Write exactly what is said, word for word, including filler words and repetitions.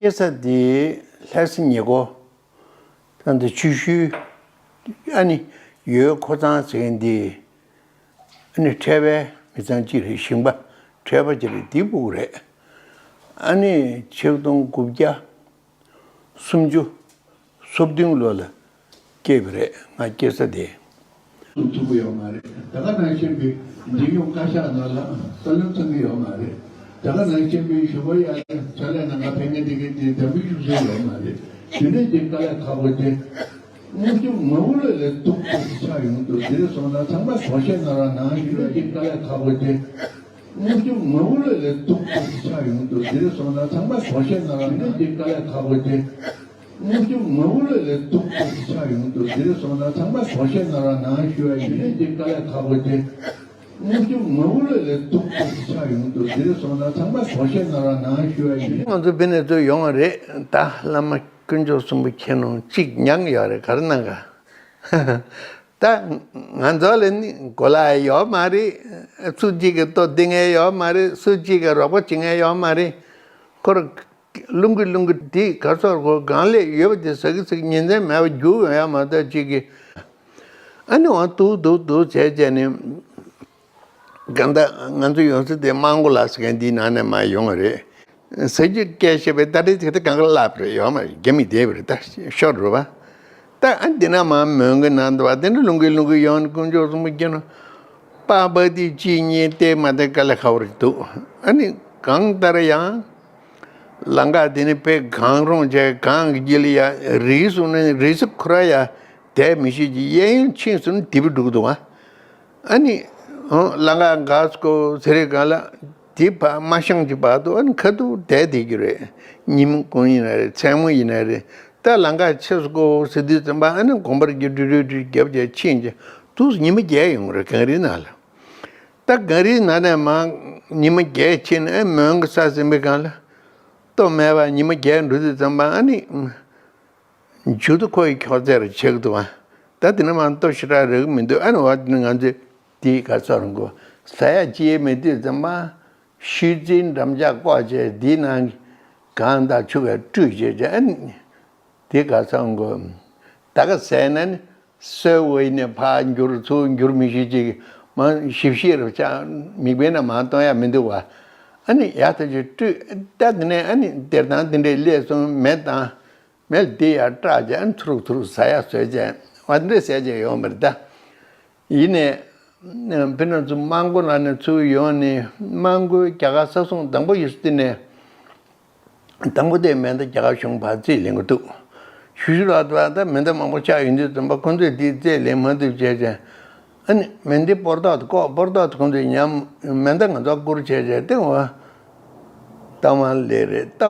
སྐྱེ་ས་དེ་ལྷ་ས་ཉེ་འཁོར་ད་འདི་ཆུ་ཤུལ་ཨ་ནི་ཡོལ་ཁོ་ཚང་ཟེར་མཁན་འདི་ཨ་ནི་འཕྲལ་བའི་མི་ཚང་གཅིག་རེད། ཞིང་པ་འཕྲལ་བ་གཅིག་རེད། འདི་ཕྲུ་གུ་རེད། ཨ་ནི་ཆིག་སྟོང་དགུ་བརྒྱ་སུམ་ཅུ་སོ་བདུན་ལོ་ལ་སྐྱེས་པ་རེད། ང་སྐྱེ་ས་དེ། ཐུབ་ཀྱི་ཡོད་མ་རེད། ད་ག་ནང་བཞིན་པའི་འབྲི་གཡོག་བཀའ་ཤག་ནང་ལ་རྩ་ལོན་ཚང་གི་ཡོད་མ་རེད། ད་ག་ནང་བཞིན་པའི་ཞུ་བ་ཡ་ཕྱག་ལས་ནང་ལ་ཕན་ངེས་དེ་གའི་དེ་འདེམས་པའི་ཤུགས་སེ་ཡོད་མ་རེད། དེ་འདྲའི་གི་དཀའ་ལས་ཁག་པོ་དེ། དངུལ་ཆུ་ངོ་བོ་ལས་ལས་སྡུག་ཏུ་ཆགས་ཡོང་དུས་འདིར་སོང་ན་ཚང་མ་དགོངས་བཞེས་གནང་རོགས་གནང་། དེ་འདྲའི་གི་དཀའ་ལས་ཁག་པོ་དེ། དངུལ་ཆུ་ངོ་བོ་ལས་ལས་སྡུག་ཏུ་ཆགས་ཡོང་དུས་འདིར་སོང་ན་ཚང་མ་དགོངས་བཞེས་གནང་རོགས་གནང་། དེ་འདྲའི་གི་དཀའ་ལས་ཁག་པོ་དེ། དངུལ་ཆུ་ངོ་བོ་ལས་ལས་སྡུག་ཏུ་ཆགས་ཡོང་དུས་འདིར་སོང་ན་ཚང་མ་དགོངས་བཞེས་གནང་རོགས་གནང་ཞུ་བ་ཡིན། དེ་འདྲའི་གི་དཀའ་ལས་ཁག་པོ་དེ། དངུལ་ཆུ་ངོ་བོ་ལས་ལས་སྡུག་ཏུ་ཆགས་ཡོང་དུས་འདིར་སོང་ན་ཚང་མ་དགོངས་བཞེས་གནང་རོགས་གནང་ཞུ་བ་ཡིན། ང་ཚོ་ཕ་ནས་ཚུར་ཡོང་བ་རེད། ད་བླ་མ་དཀོན་མཆོག་གསུམ་པོ་མཁྱེན་ནོ་གཅིག་མྱངས་ཡོད་རེད། ག་རེ་གནང་ག་ད་ང་ཚོ་ལ་ནི་གོ་ལ་ཡོད་མ་རེད། སུ་གཅིག་གིས་ལྟོ་ལྡི་མཁན་ཡོད་མ་རེད། སུ་གཅིག་གིས་རོགས་པ་བྱེད་མཁན་ཡོད་མ་རེད། ཁོ་རང་རླུང་གིས་རླུང་གིས་དེ་ག་ཚོད་ཁོ་གང་ལས་ཡོད་པ་དེ་ཟ་གི་ཟ་གི་ཉིན་མཚན་མེད་པ་རྒྱུག་ཡོང་ཡ་མ་གཏོགས་གཅིག་གིས། ཨ་ནི་འོ་འདུག་འདུག་འདུག་བྱས་བྱས་ནས། གང་ལྟར་ང་ཚོ་ཡོང་ས་དེ་མང་གོ་ལ་ཟེར་མཁན་འདིའི་ནང་ནས་མར་ཡོང་བ་རེད། ཟེར་རྒྱུ་སྐད་བཤད་པའི་ལྟ་གྲས་དེ་ག་དེ་གང་ག་བརླག་པ་རེད། ཡོད་མ་རེད། རྒྱ་མི་བསྡད་པ་རེད། ད་ཤོར་རུ་བ། ད་ཨ་འདི་ན་མར་མོན་གྱི་ནང་དུ་བ་དེ་འདྲ་རླུང་གིས་རླུང་གིས་ཡོང་ནས་དཀོན་མཆོག་གསུམ་པོ་སྐྱེ་ནོ། པགས་པ་དེ་གཅིག་གཉིས་བལྟས་མ་བལྟས་དཀའ་ལས་ཁག་པོ་རེད་འདུག་ཨ་ནི་གང་ལྟར་ཡང་། ལམ་ཁ་དེ་ནི་དཔེ་གངས་རོང་བྱས། གངས་ཀྱི་དཀྱིལ་ལ་ཡ་རི་སུ་ནི་རི་སུ་ཁོ་ར་ཡ་བསྡད་མི་ཤེས་ཀྱི། གཡས་གཡོན་ཕྱིན་སོང་ན་ལྡིར་འགྲོ་གི་འདུག་ཨ། ཨ་ནི། ཨོ་ལམ་ཁ་འགག་སྐོར་ཟེར་རེ་གང་ལ་དེ་བར་མ་ཤང་གི་བར་དུ་ཨ་ནི་ཁ་ཐུག་བསྡད་བསྡད་ཀྱི་རེད། ཉིན་མོ་གུང་ཡིན་ན་རེད། མཚན་མོ་ཡིན་ན་རེད། ད་ལམ་ཁ་ཕྱེ་སྐོར་ཟེར་དུས་ཙམ་པ་ཨ་ནི་གོམ་པ་རྒྱུ་དྲུད་དྲུད་དྲུད་རྒྱབ་བྱས་ཕྱིན་བྱས་དུས་ཉི་མ་བརྒྱད་ཡོང་རེད། གངས་རིའི་ནང་ལ། ད་གངས་རིའི་ནང་ནས་མར་ཉི་མ་བརྒྱད་ཕྱིན་ནས་མོན་གྱི་ས་ཟིན་པའི་སྒང་ལ། ལྟོ་མེད་པར་ཉི་མ་བརྒྱད་འགྲོ་དུས་ཙམ་པ་ཨ་ནི། མཇུག་ཏུ་ཁོ་ཡི་ཁྱོག་ཚད་རུ་ཆགས་འདུག་པ། ད་དེ་ནས་མར་ལྟོ་ཞེ་དྲག་རག་གི་མི་འདུག་ཨ་ནི་འོ་དེ་ནི་ང་ཚོས་དེའི་ག་ཚོད་རུང་གོ་ཟ་ཡ་ཅི་ཡང་མེད་དུས་ཙམ་པ། ཤུལ་རྫིའི་འགྲམ་ལྕག་བཀོག་བྱས་དེའི་ནང་གི་གངས་དང་ཆུ་བས་བཀྲུས་བྱས་བྱས་ཨ་ནི། དེ་ག་ཚོད་རུང་གོ་ད་ག་ཟས་ན་ནི། སོས་བོ་ཡིན་ནས་ཕར་འགྱུར་ཚུར་འགྱུར་མི་ཤེས་ཅིག་མ་ཞིབ་ཤེས་རུ་ཆགས། མིག་དཔེ་ན་མར་གཏོང་ཡ་མི་འདུག་པ། ཨ་ནི་ཡག་ཐག་ཆོད་བཀྲུས། ད་དེ་ནས་ཨ་ནི་སྡེར་ཐང་དེ་འདྲས་སླེབས་སོང་། མེ་བཏང་། མེ་ལ་དེ་ཡར་སྲེག་བྱས་ཨ་ནི་ཚུར་ཚུར་ཟ་ཡ་བཟོས་བྱས་བ་འདྲས་ཟས་བྱས་ཡོང་བ་རེད་ད། ཡིན་ནས། ཕི་ན་ཚུར་མང་གོ་ལ་ནས་ཚུར་ཡོང་ནས་མང་གོའི་རྒྱ་གར་ས་སྲུང་དང་པོ་ཡོད་ས་དེ་ནས། དང་པོ་དེ་མེ་མདའ་རྒྱ་གར་གཞུང་ཕར་རྩིས་ལེན་གྱི་འདུག་ཞུ་ཞུ་ལ་དུ་བ་ད་མེ་མདའ་མང་པོ་ཆགས་ཡོང་དུས་ཙམ་པ་ཁོ་ཚོས་དེའི་རྩིས་ལེན་མ་ཐུབ་བྱས་བྱས། ཨ་ནི་མེ་མདའི་སྤོར་ཐག་ཏུ་བཀོག་སྤོར་ཐག་ཏུ་ཁོ་ཚོས་ཉམས། མེ་མདའ་ང་ཚོ་བསྐུར་བྱས་བྱས་ཏེ་འོ། ལྟ་མ་ལེ་རེད་ལྟ།